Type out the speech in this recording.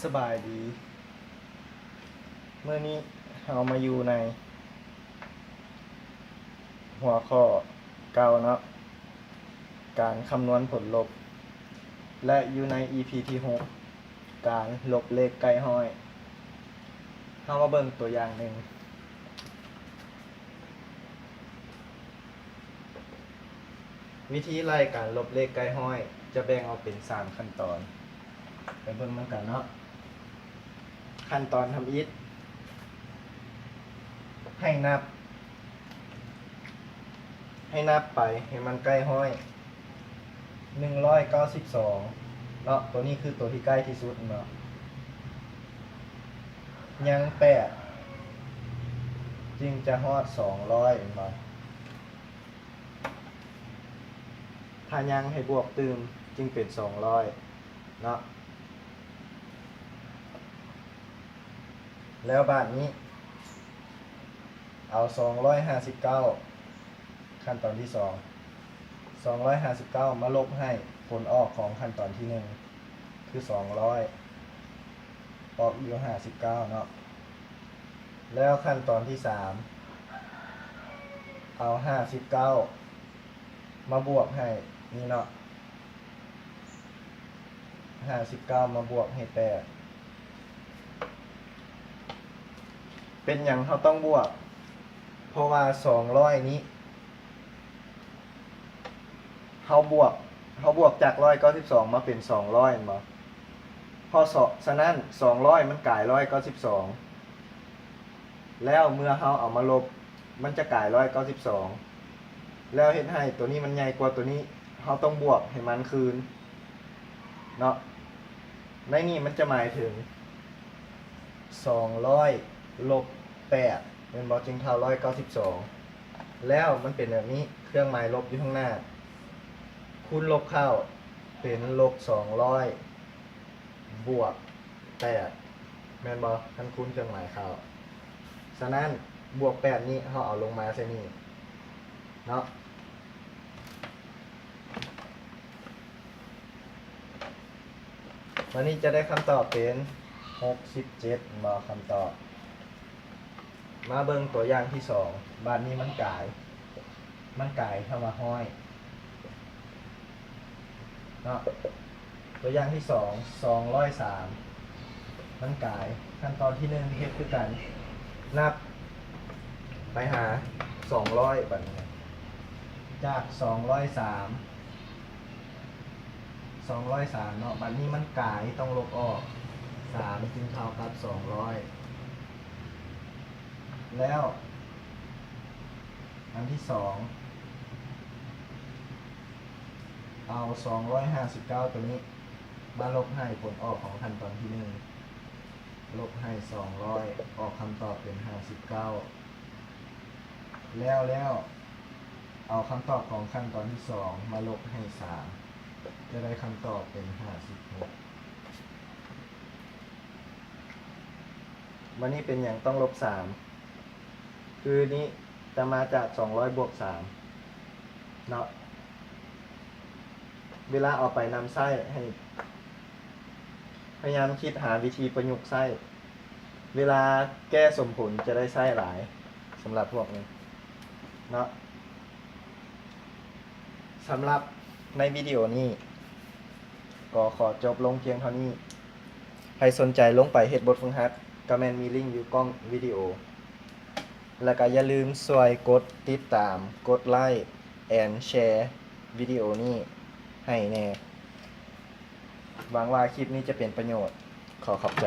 ສະບາຍດີ ມື້ນີ້ເຮົາມາຢູ່ໃນຫົວຂໍ້ເກົ່າເນາະ ການຄຳນວນຜົນລົບ ແລະ ຢູ່ໃນອີພີທີຫົກ ການລົບເລກໃກ້ຮ້ອຍ ເຮົາມາເບິ່ງຕົວຢ່າງໜຶ່ງ. ວິທີໄລ່ການລົບເລກໃກ້ຮ້ອຍ ຈະແບ່ງອອກເປັນສາມຂັ້ນຕອນ ໄປເບິ່ງນຳກັນເນາະ. ຂັ້ນຕອນທຳອິດ ໃຫ້ນັບ ໃຫ້ນັບໄປໃຫ້ມັນໃກ້ຮ້ອຍ ໜຶ່ງຮ້ອຍເກົ້າສິບສອງເນາະ ຕົວນີ້ຄືຕົວທີ່ໃກ້ທີ່ສຸດເນາະ ຍັງແປດ ຈຶ່ງຈະຮອດສອງຮ້ອຍແມ່ນບໍ່? ຖ້າຍັງໃຫ້ບວກຕື່ມ ຈຶ່ງເປັນສອງຮ້ອຍເນາະ ແລ້ວບາດນີ້ ເອົາສອງຮ້ອຍຫ້າສິບເກົ້າ ຂັ້ນຕອນທີສອງ ສອງຮ້ອຍຫ້າສິບເກົ້າມາລົບໃຫ້ຜົນອອກຂອງຂັ້ນຕອນທີໜຶ່ງ ຄືສອງຮ້ອຍ ອອກຢູ່ຫ້າສິບເກົ້າເນາະ ແລ້ວຂັ້ນຕອນທີສາມ ເອົາຫ້າສິບເກົ້າມາບວກໃຫ້ນີ້ເນາະ ຫ້າສິບເກົ້າມາບວກໃຫ້ແປດ ເປັນຫຍັງເຮົາຕ້ອງບວກ? ເພາະວ່າສອງຮ້ອຍນີ້ ເຮົາບວກ ເຮົາບວກຈາກຮ້ອຍເກົ້າສິບສອງມາເປັນສອງຮ້ອຍແມ່ນບໍ່? ເພາະສະ ສະນັ້ນ ສອງຮ້ອຍມັນກາຍຮ້ອຍເກົ້າສິບສອງ ແລ້ວເມື່ອເຮົາເອົາມາລົບ ມັນຈະກາຍຮ້ອຍເກົ້າສິບສອງ ແລ້ວເຮັດໃຫ້ຕົວນີ້ມັນໃຫຍ່ກວ່າຕົວນີ້ ເຮົາຕ້ອງບວກໃຫ້ມັນຄືນເນາະ ໃນນີ້ມັນຈະໝາຍເຖິງ ສອງຮ້ອຍລົບແປດ ແມ່ນບໍ່? ຈຶ່ງເທົ່າຮ້ອຍເກົ້າສິບສອງ ແລ້ວມັນເປັນແບບນີ້ ເຄື່ອງໝາຍລົບຢູ່ຂ້າງໜ້າ ຄູນລົບເຂົ້າເປັນລົບສອງຮ້ອຍບວກແປດ ແມ່ນບໍ່? ຄັນຄູນເຄື່ອງໝາຍເຂົ້າ ສະນັ້ນ ບວກແປດນີ້ເຮົາເອົາລົງມາໃສ່ນີ້ເນາະ. ບາດນີ້ຈະໄດ້ຄຳຕອບເປັນຫົກສິບເຈັດ ແມ່ນບໍ່? ຄຳຕອບ. ມາເບິ່ງຕົວຢ່າງທີສອງ ບາດນີ້ມັນກາຍ ມັນກາຍເທົ່າວ່າຮ້ອຍເນາະ. ຕົວຢ່າງທີສອງ ສອງຮ້ອຍສາມ ມັນກາຍ. ຂັ້ນຕອນທີໜຶ່ງເຮັດຄືກັນ ນັບໄປຫາສອງຮ້ອຍ ບາດນີ້ ຈາກສອງຮ້ອຍສາມ ສອງຮ້ອຍສາມເນາະ ບາດນີ້ມັນກາຍ ຕ້ອງລົບອອກ ສາມຈຶ່ງເທົ່າກັບສອງຮ້ອຍ ແລ້ວ ອັນທີສອງ ເອົາສອງຮ້ອຍຫ້າສິບເກົ້າຕົວນີ້ມາລົບໃຫ້ຜົນອອກຂອງຂັ້ນຕອນທີໜຶ່ງ ລົບໃຫ້ສອງຮ້ອຍ ອອກຄຳຕອບເປັນຫ້າສິບເກົ້າ ແລ້ວ ແລ້ວເອົາຄຳຕອບຂອງຂັ້ນຕອນທີສອງມາລົບໃຫ້ສາມ ຈະໄດ້ຄຳຕອບເປັນຫ້າສິບຫົກ. ບາດນີ້ເປັນຫຍັງຕ້ອງລົບສາມ? ຄືນີ້ຈະມາຈາກສອງຮ້ອຍບວກສາມເນາະ. ເວລາເອົາໄປນຳໃຊ້ ໃຫ້ພະຍາຍາມຄິດຫາວິທີປະຍຸກໃຊ້ ເວລາແກ້ສົມຜົນຈະໄດ້ໃຊ້ຫຼາຍ ສຳລັບພວກນີ້ເນາະ. ສຳລັບໃນວິດີໂອນີ້ ກໍຂໍຈົບລົງພຽງເທົ່ານີ້. ໃຜສົນໃຈລົງໄປເຮັດບົດຝຶກຫັດ ກໍແມ່ນມີລິ້ງຢູ່ກ້ອງວິດີໂອ ແລ້ວກໍຢ່າລືມຊ່ວຍກົດຕິດຕາມ ກົດໄລ້ ແອນ ແຊ ວິດີໂອນີ້ໃຫ້ແດ່. ຫວັງວ່າຄລິບນີ້ຈະເປັນປະໂຫຍດ. ຂໍຂອບໃຈ.